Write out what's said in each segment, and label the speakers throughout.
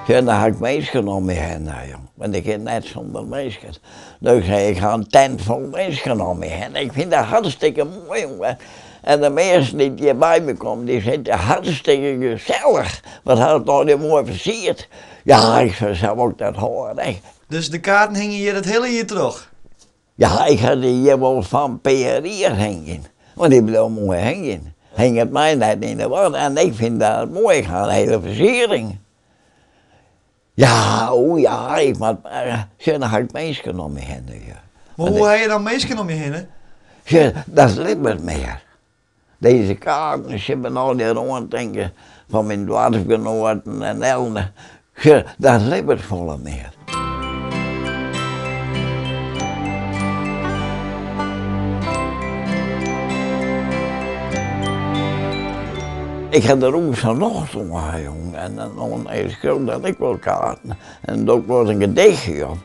Speaker 1: Sjoch, dan ha ik minsken om my hinne, jong. Want ik kin net sûnder minsken. Dus ik sei, ik ha in tent fol minsken om my hinne. Ik fyn dat hartstikke moai, jong. En de measten dy't hjir by my komme, dy sizze, hartstikke gesellich. Wat ha it allegear moai fersierd. Ja, ik sei, sa wol ik dat hâlde ek.
Speaker 2: Dus de kaarten hingje hjir it hiele jier troch?
Speaker 1: Ja, ik ha dy hjir wol fan in pear jier hingjen, want dy bliuwe moai hingjen. Hinget my net yn de wand en ik fyn dat moai, ik ha in hiele fersiering. Ja, o ja, ik moat, sjoch, dan ha ik minsken om my hinne. Ja.
Speaker 2: Mar hoe ha je dan minsken om je hinne?
Speaker 1: Sjoch, dat libbet mear. Dizze kaarten, se binne allegear oantinken fan myn doarpsgenoaten en Elne. Sjoch, dat libbet folle mear. Ik ha der oer sa'n nocht oan, jong. En dan skriuw ik dan ek wol kaarten. En dan doch ik wolris in gedichtje op.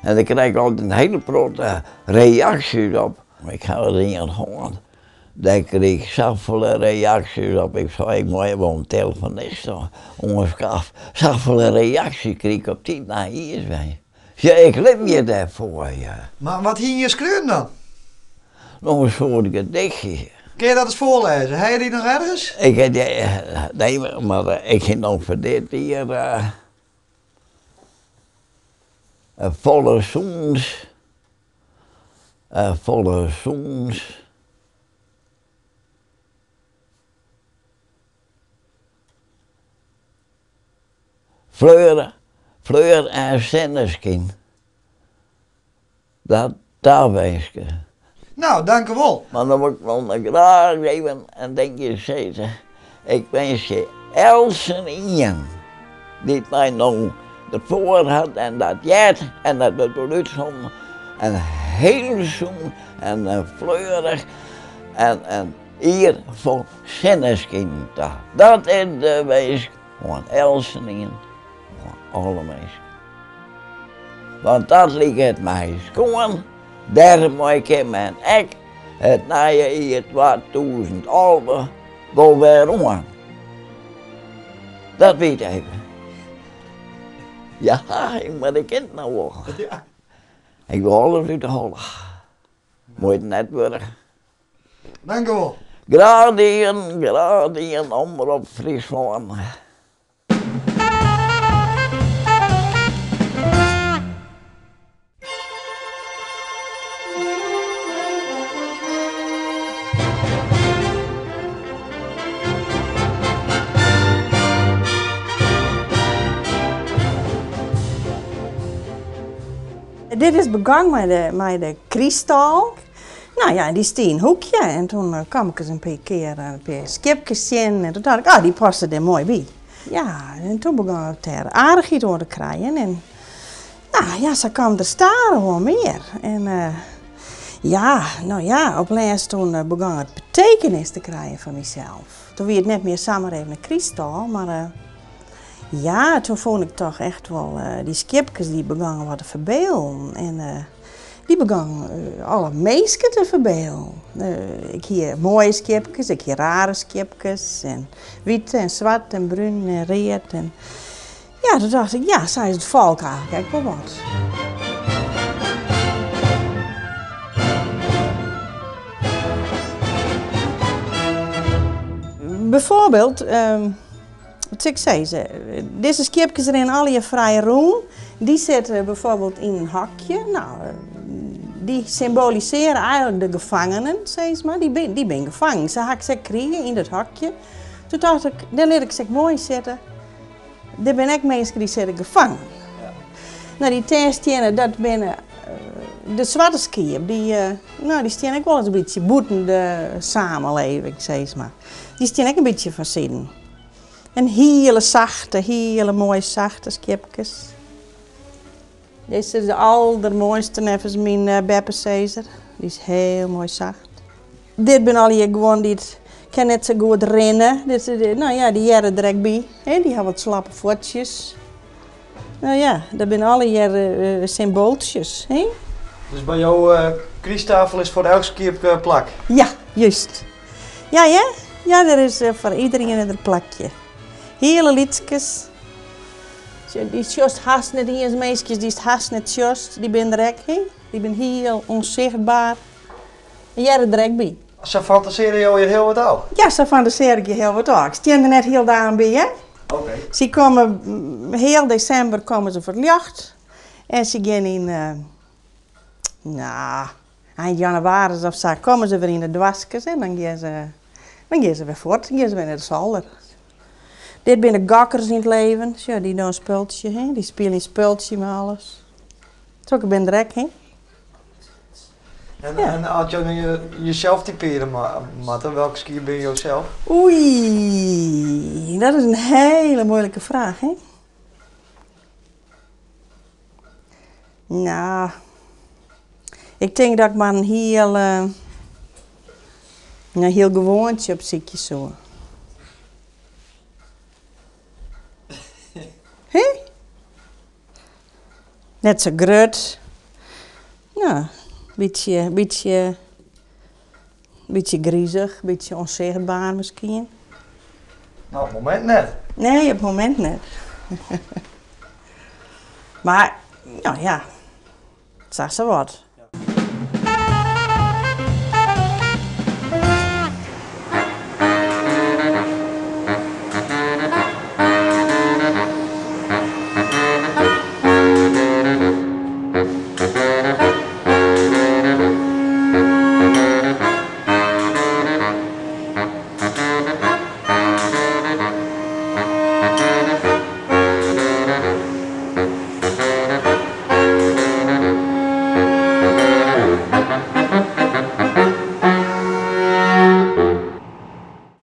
Speaker 1: En dêr krij ik altyd in hiele protte reaksjes op. Ik ha der ien hân, dêr krige ik safolle reaksjes op. Ik sei, ik moat wol in telefonist oanskaffe. Safolle reaksjes krige ik op tiid nijjiersdei. Ja, ik libje dêrfoar, ja.
Speaker 2: Mar wat hiene je skreaun dan?
Speaker 1: Noch in soart gedichtje.
Speaker 2: Kinne je dat ris foarlêze? Ha je dy noch ergens?
Speaker 1: Ik ha dy, nee, mar ik hie noch foar dit jier folle sûnens. Folle sûnens. Fleur, fleur en sinneskyn. Dat tawinske.
Speaker 2: No, dankewol.
Speaker 1: Mar dan wol ik wol noch graach even in dinkje sizze. Ik winskje eltsenien dy't my no derfoar hat en dat heart en dat wurdt wol útsonden, in hiel sûn en in fleurich en in jier fol sinneskyn ta. Dat is de winsk oan eltsenien, oan alle minsken. Want dat liket my skoan, dêrmei kin men ek it nije jier 2011 wol wer oan. Dat wie it even. Ja, mar ik kin it no wol. Ik wol alles út de holle. Muoite net wurdich.
Speaker 2: Dankewol.
Speaker 1: Graach dien, graach dien, Omrop Fryslân.
Speaker 3: Dit is begûn mei de, mei de kryststâl. No ja, en dy stie yn in hoekje en toen kaam ik ris in pear kear in pear skiepkes tsjin en toen tocht ik, oh, dy passe dêr moai by. Ja, en toen begûn ik dêr aardichheid oan te krijen en no ja, sa kaam der stadichoan mear. En ja, no ja, op lêst toen begûn it betekenis te krijen foar mysels. Toen wie it net mear samar even in kryststâl, mar ja, toen fûn ik toch echt wol dy skiepkes dy begûnen wat te ferbeelden. En dy begûnen alle minsken te ferbeelden. Ik hie moaie skiepkes, ik hie rare skiepkes en wyt en swart en brún en read. En ja, toen tocht ik, ja, sa is it folk eigentlik ek wol wat. Bijvoorbeeld, wat sil ik sizze, dizze skiepkes rinne allegear frij rûn. Dy sitte bijvoorbeeld yn in hokje. No, dy symbolisearje eigentlik de gefangenen, sis mar. Dy bin, dy bin gefangen. Sa ha ik se ek krige yn dat hokje. Toen tocht ik, dêr lit ik se ek moai sitte. Der binne ek minsken dy sitte gefangen. No, dy têststiennen, dat binne de swarte skiep. Dy, no, dy stean ek wolris in bytsje bûten de samenleving, sis mar. Dy stean ek in bytsje fansiden. En hiele sachte, hiele moaie sachte skiepkes. Dizze is de aldermoaiste neffens myn beppesizzer. Dy is hiel moai sacht. Dit binne allegear guon dy't kin net sa goed rinne. Dit, no ja, dy hearre der ek by. Hè, dy ha wat slappe fuotsjes. No ja, dat binne allegear symboaltsjes. Hè?
Speaker 2: Dus by jo krysttafel is foar elk skiep plak?
Speaker 3: Ja, juist. Ja, hear. Ja, der is foar iderien in plakje. Hiele lytskes. Dy sjochst hast net iens, minskjes dy'tst hast net sjochst, dy binne der ek, hè? Dy binne hiel ûnsichtber. Dy hearre der ek by.
Speaker 2: Sa fantasearje jo hjir hiel wat ôf?
Speaker 3: Ja, sa fantasearje ik hjir hiel wat ôf. Ik stean der net hiel dagen by, hè?
Speaker 2: Oké.
Speaker 3: Sy komme, heal desimber komme se foar it ljocht en sy gean yn, no, ein jannewaris of sa komme se wer yn de doaskes en dan gean se, dan gean se wer fuort, dan gean se wer nei de solder. Dit binne de gokkers yn it leven, sjoch, dy dogge in spultsje, hè, dy spylje in spultsje mei alles. Sokke binne der ek, hè.
Speaker 2: En, en as jo nu jezelf typearje moatte, welke skiep binne jo sels?
Speaker 3: Oei, dat is in hele moeilijke vraag, hè? Nou, ik tink dat ik mar in hiel, in hiel gewoantsje opsykje soe. Hè? Net sa grut. No, bytsje, bytsje, bytsje grizich, bytsje ûnsichtber miskien.
Speaker 2: No, op it momint net.
Speaker 3: Nee, op it momint net. Mar, no ja, sa sa wat.